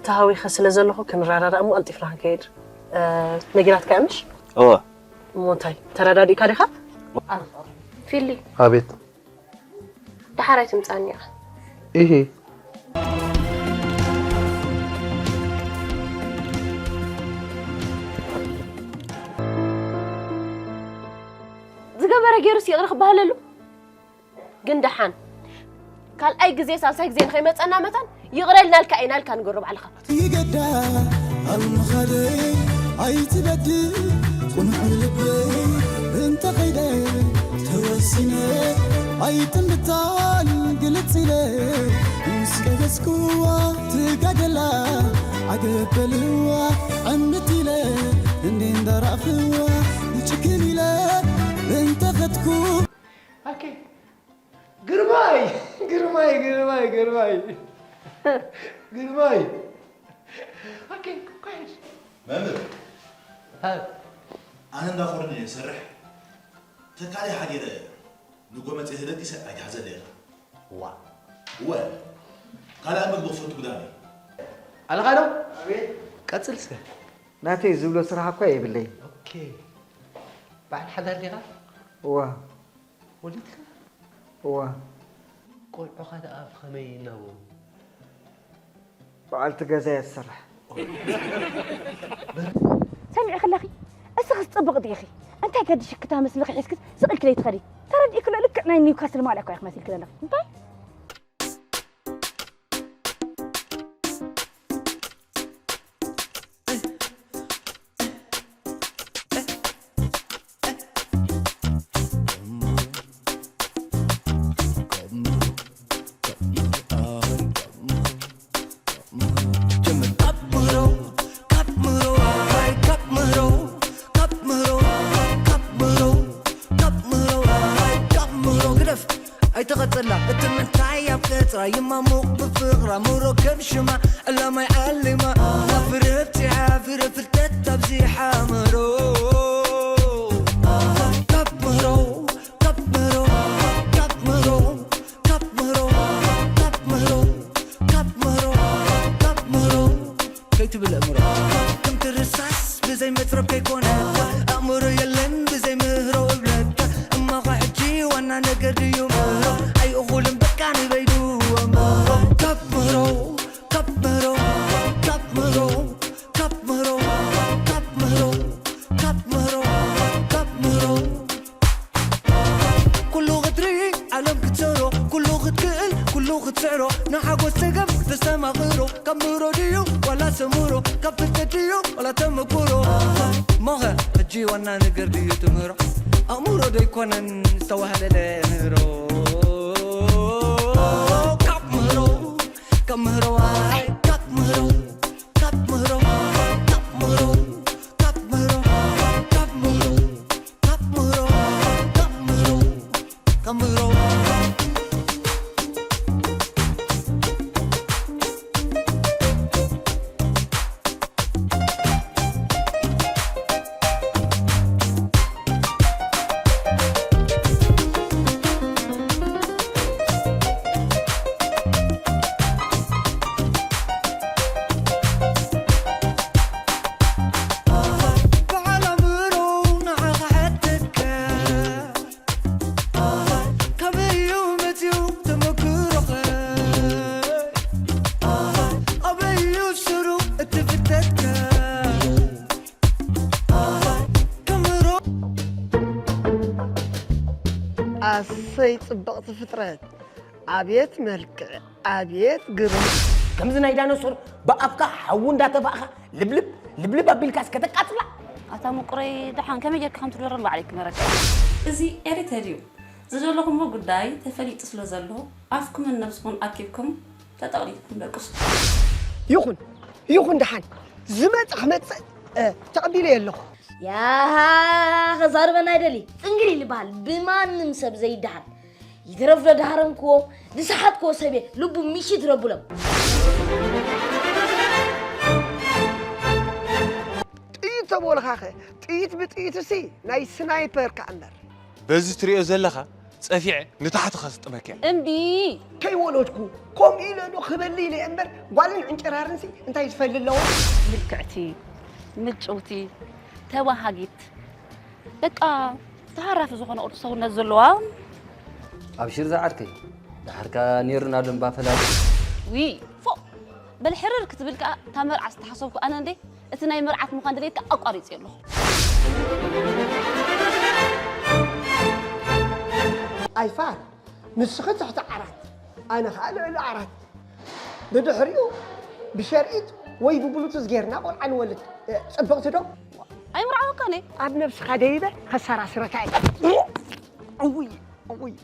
ተሃዊኸ ስለ ዘለኹ ክንረዳዳእ እሞ ቀልጢፍና ክንከይድ። እ፣ ነጊራትካ እያ ምሽ? እወ። እሞ እንታይ? ተረዳዲእካ ዲኻ? ፊሊ። ኣቤት። ደሓር ኣይትምጻኒ ኢኻ። ኢሂ። ዝገበረ ገይሩስ ይቕረ ክበሃለሉ? ግን ደሓን ካልኣይ ግዜ ሳልሳይ ግዜ ንኸይመጸና መታን ይቕረ ኢልና ኢልካ ኢና ኢልካ ንገሮ ባዕልኻ። ይገዳ ኣብ ምኻደይ ኣይትበድል ቁኑዕ ልበይ እንተኸይደ ተወሲነ ኣይጥምታን ግልጽ ኢለ ምስ ቀገዝኩዋ ትጋደላ ዓገበልዋ ዕምት ኢለ እንዴ እንዳራእኽዋ ንጭክን ኢለ እንተኸድኩ ግርማይ ግርማይ ግርማይ ግርማይ ግርማይ መምህር ኣነ እንዳኾርኒ እየ ዝሰርሕ ተካሊ ሓዲረ ንጎ መፅእ ህደቂሰ ኣይትሓዘለ ኢኻ ዋ ወ ካልኣ ምግቢ ክፈቱ ግዳሚ ኣለኻ ዶ ቀፅል እስከ ናተይ ዝብሎ ስራሕ እኳ የብለይ በዓል ሓዳር ዲኻ እዋ ወሊድካ እዋ ቆልዑኻ ደኣ ብኸመይ እናበሉ በዓልቲ ገዛ እያ ትሰርሕ ሰሚዕኺ ኣለኺ እስኽስ ፅብቕ ዲኢኺ እንታይ ከዲ ሽክታ መስልኺ ሒዝክስ ስቕ ኢልኪ ዘይትኸዲ ተረዲእክሎ ልክዕ ናይ ኒውካስል ማልያ እኳ ኢኺ መሲልኪ ዘለኺ እንታይ ኣይተቐጸላ እቲ ምንታይ ኣብ ቀጽራ ይማሙቕ ብፍቕራ ምሮ ከም ሽማ ዕላማይ ዓሊማ ኣፍርህቲ ሓፊረ ፍልጠት ኣብዚሓ ምሮ ካብ ምህሮ ካብ ምህሮ ካብ ምህሮ ካብ ምህሮ ካብ ምህሮ ካብ ምህሮ ካብ ምህሮ ከይትብል ኣእምሮ ከምቲ ርሳስ ብዘይ መትረብ ከይኮነ ኣእምሮ የለን ብዘይ ምህሮ እብለካ እማኻ ሕጂ ዋና ነገር ድዩ ምህሮ ኣይእኹልን በቃ ንበይዱ ኣእምሮ ካብ ምህሮ ካብ ምህሮ ካብ ምህሮ ካብ ምህሮ ካብ ምህሮ ካብ ምህሮ ካብ ምህሮ ኩሉ ክትርኢ ዓለም ክትሰሮ ኩሉ ክትክእል ኩሉ ክትስዕሮ ንሓጎስ ጸገም ተስተማቕሮ ካብ ምህሮ ድዩ ዋላ ሰምሮ ካብ ፍልጠት ድዩ ዋላ ተመኩሮ ሞኸ ሕጂ ዋና ነገር ድዩ ትምህሮ ኣእምሮ ዶ ይኮነን ዝተዋህለለ ምህሮ ካብ ምህሮ ካብ ምህሮ ዋይ ካብ ምህሮ ካብ ምህሮ ካብ ምህሮ ካብ ምህሮ ካብ ምህሮ ካብ ምህሮ ካብ ምህሮ ካብ ምህሮ ኣሰይ ፅብቕቲ ፍጥረት ኣብየት መልክዕ ኣብየት ግርም ከምዚ ናይ ዳይኖሶር ብኣፍካ ሓዊ እንዳተፋእኻ ልብልብ ልብልብ ኣቢልካስ ከተቃፅላ ኣታ ምቁረይ ደሓን ከመይ ጌርካ ከም ትድረር ባዕለይ ክመረካ እዚ ኤሪተር እዩ ዝደለኹሞ ጉዳይ ተፈሊጡ ስለ ዘሎ ኣፍኩምን ነብስኹን ኣኪብኩም ተጠቕሊልኩም ደቅሱ። ይኹን ይኹን ደሓን ዝመጽእ ክመጽእ ተቐቢለዮ ኣለኹ። ያሃ ከዛርበና ኣይደሊ ጽንግሊል ይበሃል ብማንም ሰብ ዘይደሃል ይትረፍ ዶ ደሃረምክዎ ዝሰሓትክዎ ሰብ እየ ልቡ ምሽት ረብሎም። ጥይት ተበልኻኸ ጥይት ብጥይትሲ ናይ ስናይፐር ከኣ እምበር። በዚ ትሪኦ ዘለኻ ጸፊዐ ንታሕቲ ከስጥመኪ እየ። እምቢ። ከይወለድኩ ከምኡ ኢለ ዶ ክበሊ ኢለ እየ እምበር ጓልን ዕንጭራርንሲ እንታይ ዝፈሊ ኣለዎ? ምልክዕቲ፣ ምጭውቲ፣ ተባሃጊት፣ በቃ ተሃራፊ ዝኾነ ቅርጺ ሰውነት ዘለዋ። ኣብሽር ዝዓርከይ፣ ድሓርካ ኔርና ዶ እምባ ፈላሊ። ውይ ፎእ በል ሕርር ክትብል ከኣ እታ መርዓ ዝተሓሰብኩ ኣነ እንዴ እቲ ናይ መርዓት ምዃን ድሌትካ ኣቋሪጸ ኣለኹ። ኣይፋል ንስኺ ትሕቲ ዓራት ኣነ ኸኣ ልዕሊ ዓራት ብድሕሪኡ ብሸርኢት ወይ ብብሉቱዝ ጌርና ቆልዓ ንወልድ። ጽብቕቲ ዶ? ኣይምርዓወካን እየ። ኣብ ነብስኻ ደይበ ከሰራስረካ እየ። እውይ እውይ።